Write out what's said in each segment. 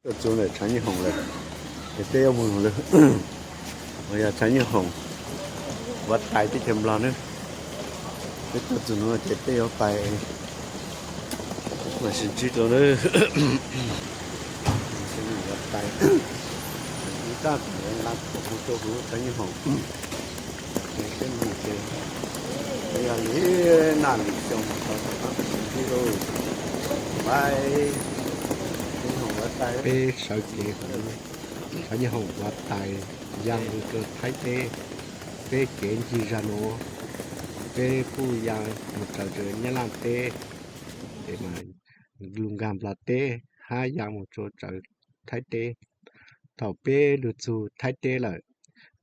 Tuaj txug ntawm tshav nyooj hoom lawm, ces peb yuav mus lawm. Uas yog tshav nyooj hoom Huav Tais teb chaws Nplog nawb. Peb tuaj txug nuav ces peb yuav pais mas sib ntsib rau nawb. Huav Tais, tab tom nqa tuaj hu rau huv tshav nyooj hoom. Ces peb mus ces peb yog li naj li xyoo mus tau rov qab sib ntsib lauj. Pais, nyooj hoom Huav Tais, peb sawv kev huv tshav nyooj hoom Huav Tais ya mus rau Thaib teb. Peb kev ncig zag nuav, peb kuj ya mus raws Nyab Laj teb, ces mas lug nkag Nplog teb hab ya mus rau raws Thaib teb. Thaum peb lug txug Thaib teb lawm,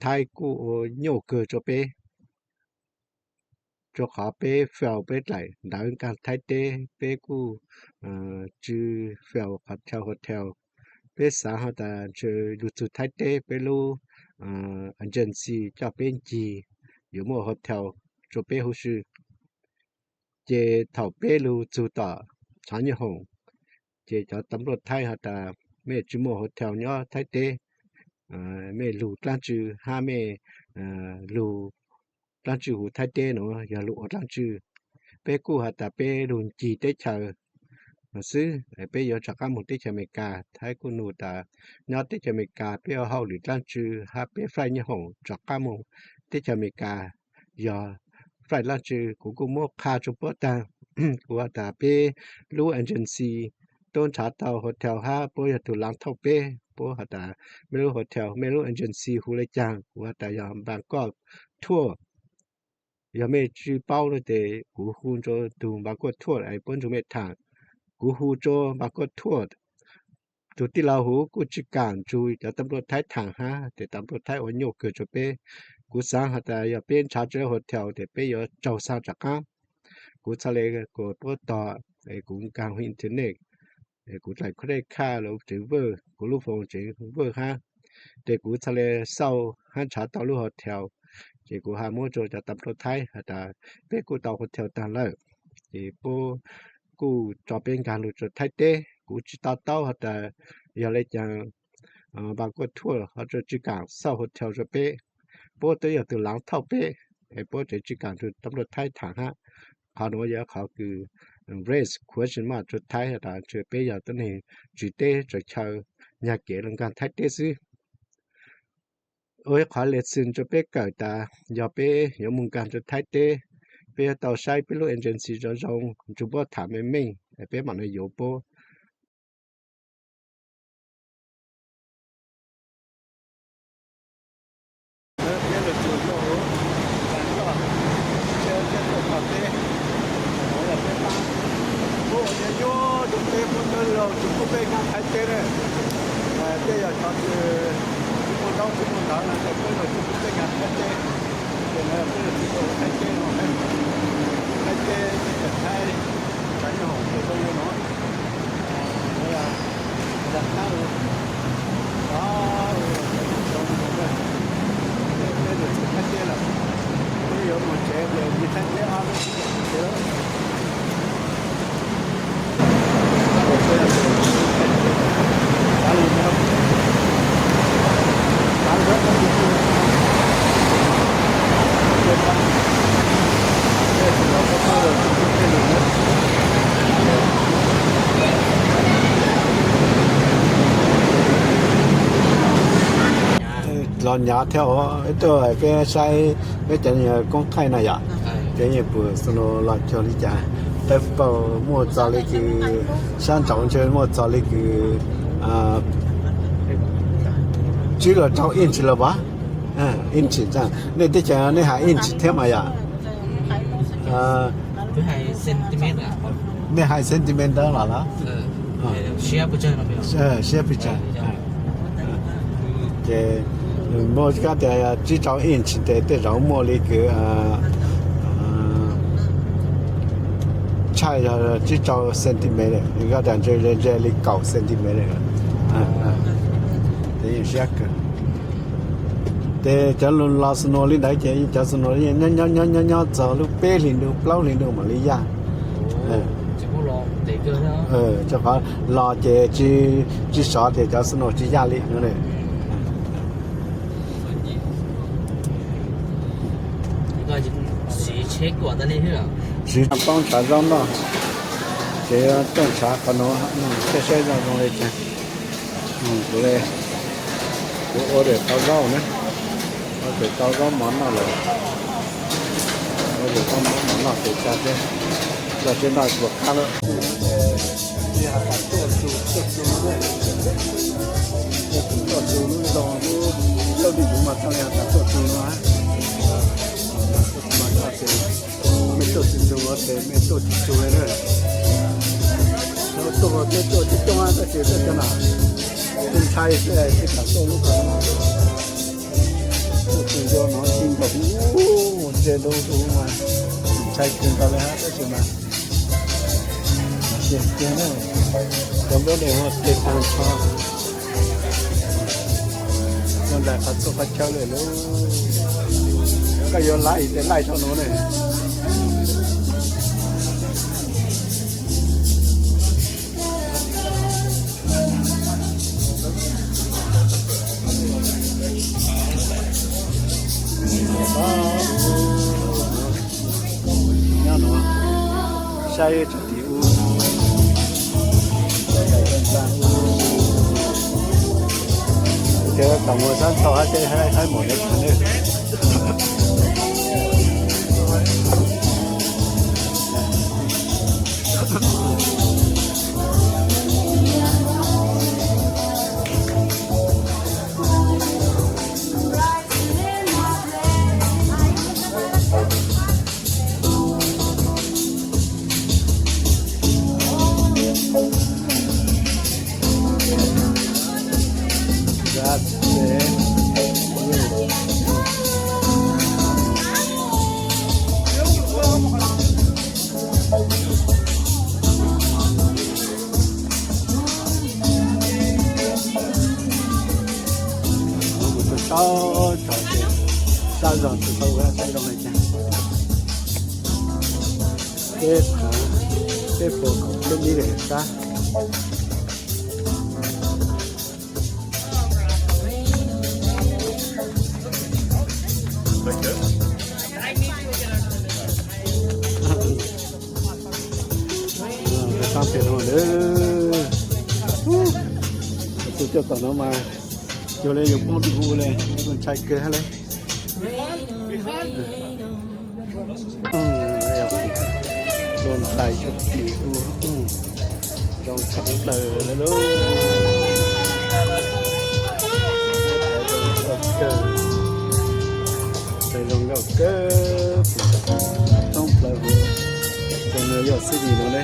Thaib kuj ua nyuaj kawg rua peb, rua qhov peb fail peb dlaim ntawv nkag Thaib teb, peb kuj tsi fail qhov chaw hotel. Peb xaav has tas ntshe lug txug Thaib teb peb lub agency coj peb ncig yuav muaj hotel rua peb huv si. Ces thaum peb lug txug tom tshav nyooj hoom, ces cov tam luaj Thaib has tas mej tsi muaj hotel nyob Thaib teb, mej lug dlaab tsi hab mej lug dlaab tsi huv Thaib teb nuav yog lug ua dlaab tsi. Peb kuj has tas peb lug ncig teb chaws xwb, peb yuav rov qab moog teb chaws Amelikas. Thaib kuj nug tas nyob teb chaws Amelikas peb ua hauj lwm dlaab tsi hab peb flight nyooj hoom rov qab moog teb chaws Amelikas yog flight dlaab tsi. Kuv kuj muab qha rua puab taag, kuv has tas peb lub agency tub nrhav tau hotel hab puab yog tug laav thauj peb. Puab has tas mej lub hotel, mej lub agency hu le caag? Kuv has tas yog Npam Kuaj Tour. Yog mej tsi paub no ces kuv hu rua tug Npam Kuaj Tour es puab nrug mej thaam. Kuv hu rua Npam Kuaj Tour, tug tij laug huv kuj tsi kaam nrug cov tam luaj Thaib thaam hab, ces tam luaj Thaib ua nyuaj kawg rua peb. Kuv xaav has tas yog peb nrhav tau lub hotel ces peb yuav raug xaa rov qaab. Kuv txhad le kuas puab tog, es kuv nkaag huv internet, es kuv dlaim credit card los tsev vwj, kuv lub phone tsev vwj hab, ces kuv txhad le xauj hab nrhav tau lub hotel. Ces kuv has muab rua cov tam luaj Thaib has tas peb kuj tau hotel taag lawm, ces puab kuj tso peb nkaag lug rua Thaib teb. Kuv tsi to taub has tas yog le caag Npam Kuaj Tour ho tsi kaam xauj hotel rua peb. Puab twb yog tug laav thauj peb, es puab tseem tsi kaam nrug tam luaj Thaib thaam hab. Qhov nuav yog qhov kws raise question mark rua Thaib has tas ntshe peb yog tuab neeg tswv teb tswv chaw, nyag kev lug nkaag Thaib teb xwb. Ua ib qhov lesson rua peb kawm tas yog peb yuav moog nkaag rua Thaib teb, peb yuav tau saib peb lub agency zoo zoo, nrug puab thaam meej meej, peb mam le yuav puab. Tej yog cov kws tsis muaj ntaub tsis muaj ntawv no ces peb los tsis muaj peb nkaag Thaib teb, ces no peb los tsis tau Thaib teb no, Thaib teb teb chaws Thaib, tshav nyooj hoom ces zoo li no. Peb los tsis Thaib teb lawm, peb yuav moog tsev ces yog Thaib teb ob lub tsev. Los nyav thiab os, ib tug peb saib peb cov koob thaij no yom, ces yeej pum snow los cuag li cas. Tawb paug muaj txog li kws, sab nraud ntshe muaj txog li kws tsib los rau inch los as, inch. Nej teb chaws nej hais inch thiab mas yom? Nej hais centimeter los los? Siab pes tsawg? Ces muaj kab tias tsib rau inch ces tej zaum muaj li kws tshaj yog tsib rau centimeter, kab tias ntshe ze li kaum centimeter. Ces yeej siab kawg. Ces cov los snow li ntawd ces cov snow nyob nyob nyob nyob txog lub peb hlis ntuj plaub hlis ntuj mam li yaj. Rau qhov los ces tsis sov ces cov snow tsis yaj li no ne. Siv poob ntshav zaub noj, ces tuaj ntshav qhov no, saib saib zoo zoo li cas. Kuv, kuv order tau zaub na, order tau zaub mov noj lawm, order tau mov mov noj pem tsa thiab, tso tseg noj puas qab lawm. Tuaj txug lub zoo lub zaub li ntawd mas txhaj li has tas tuaj txug no, tuaj txug mas ces mej tuaj tsis txug ces mej tuaj tsis txug li na. Tuaj mej tuaj tsis coob tab sis tuaj cov no kuj ntshai xwb, tsis kam tuaj lub ko. Tuaj txug ntua no txij nkaus ub, ntseg ntau tus mas ntshai kawg nkaus li hab tab sis mas tiag tiag na, cov nplua nuj ua tes taag nrho, nyob nraim qhov txhua qhov chaw lawm lauj. Koj yuav laij ces laij tau no ne. Nyob no saib tso tim ub, ces tom mus sab tau hab teb hab mum neb tshaj ne. Mus tau tau tso ces sab zog tsis tau ua sab zoo li cas. Peb phav, peb puas kaum peb mib li sab. Sab pem no lawm. Tus coj tom no mas cuag li yuav poob rau kuv li, ntshai kawg hab li. Zoo ntais tshaj tim ub, zoo tshaj plaws li lauj. Zoo nkauj kawg, thoob plaws, zoo li yog xib vis no ne.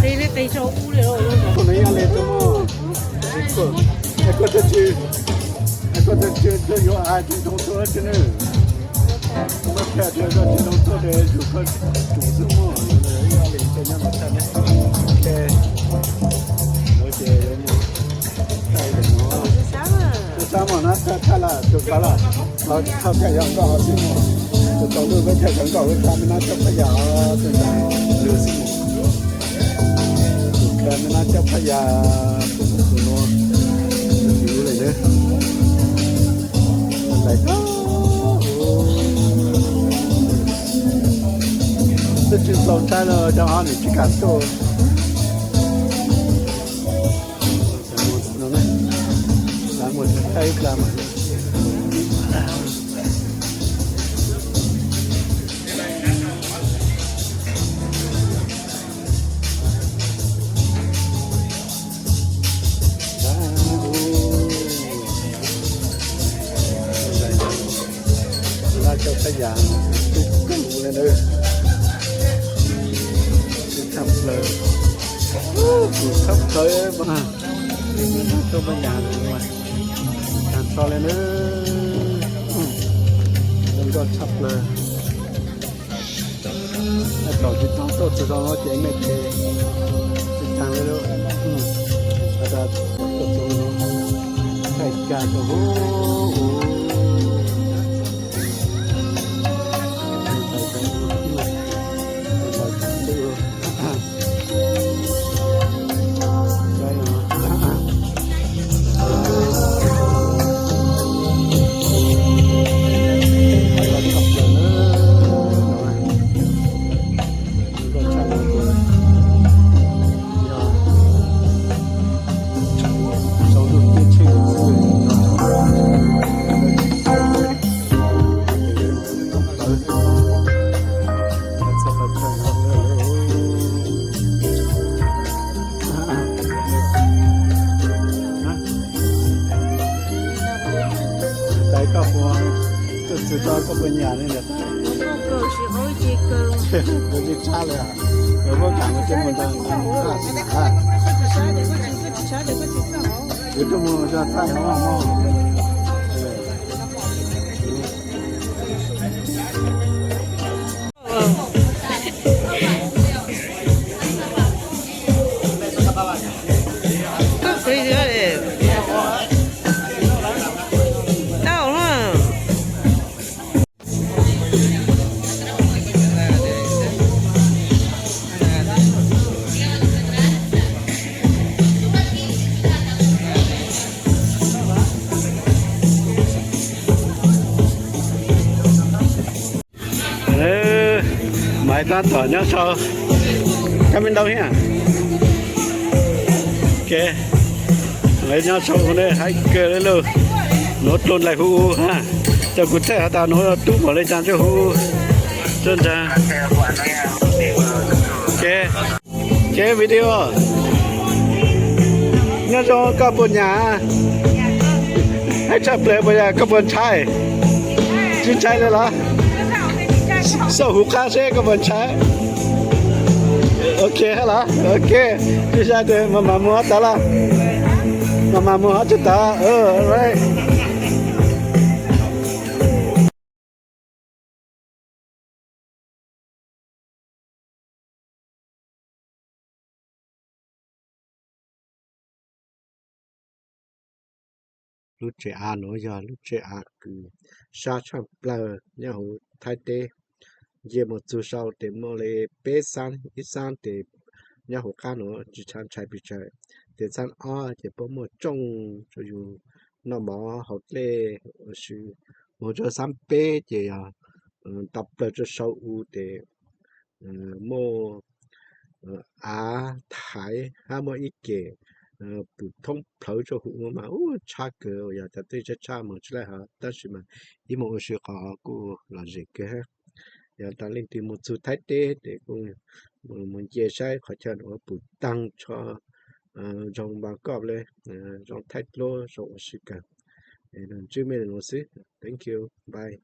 Qi li qi rau ub li. Tus no yog li tus muaj, es koj twb tsis, es koj twb tsis yuav hais tsis ntoo tuaj tsi ne. Muab qhia tias koj tsis ntoo tuaj ces yus koj tsum xwb muaj. Yog li ces nyob los tag ne. Ces yuav mus thaij no. Tus sab mas nab tshaj tshaj lawm, tus sab lawm. Los txhob coj yog nkauj xwb mus, tus tau lub peb coj cov nkauj peb coj me nab coj phab yas, tus ntawd lwg xwb mus. Tus kawg me nab coj phab yas, tus tus no, tus tsis lub li na. Lais, twb tsis tau tsaib los cov ho nws tsis kam tuaj. Mus thaij ib plag mas. Laj coj phab yas, tus kub li ntawd. Tuaj, tuaj poj nyas mas tag nrho li na. Zoo nkauj tshaj plaws. Thaum tsis tau tuaj txog zoo no ces mej ces tsis tau li lawm. Has tas tuaj txog no, thaij kag rau huv huv. Tais koj puas, tuaj txog koj puas nyam li ntawd? Koj tsis tshab li, koj puas kam mus txog mus ntawd? Kuv tuaj mus txog thaij hov mog. Maiv tab tom nyob sau, kab me ntau thiab. Ke, lawv nyob sau ne, haib kawg li lauj. Nuav dlua nplaim huv u ha, coj kuv txhaj has tas nuav tub npaum le caag coj huv u. Txhaj ntag. Ke, ke video. Nyob zoo, koj puas nyam? Haib tshaj plaws puas yog? Koj puas ntshai? Tsis ntshai li los? Xauj huv qab seb koj puas ntshai. Ok los, ok. Tsis ntshai tes mas mam mus hov tod los. Mas mam mus hov tod. Lub tsev av nuav yog lub tsev av kws sab tshaj plawg nyob huv Thaib teb. Nce mus txug sau tes muaj li peb xab, ib xab tes nyob huv qab nuav tsis tshua ntshai pes tsawg. Tes xab ob ces puab muaj tsooj rua yug noj mov haus dlej ua si. Mus rua xab peb ces yog tau plawg rua sau u tes muaj av thaiv hab muaj ib kem pum thoob plhawv rua huv mas ub tshab kawg, yog cov teb tshab tshab mus tsis laij hov, tab sis mas ib mus ua si qhov kuj lom zem kawg hab. Yog tas leej twg mus txug Thaib teb tes kuj mus nce saib qhov chaw nuav pum taag tsho zoo Bangkok le, zoo Thaib dluab zoo ua si kawg. Ntsib mej le nuav xwb, thank you, bye.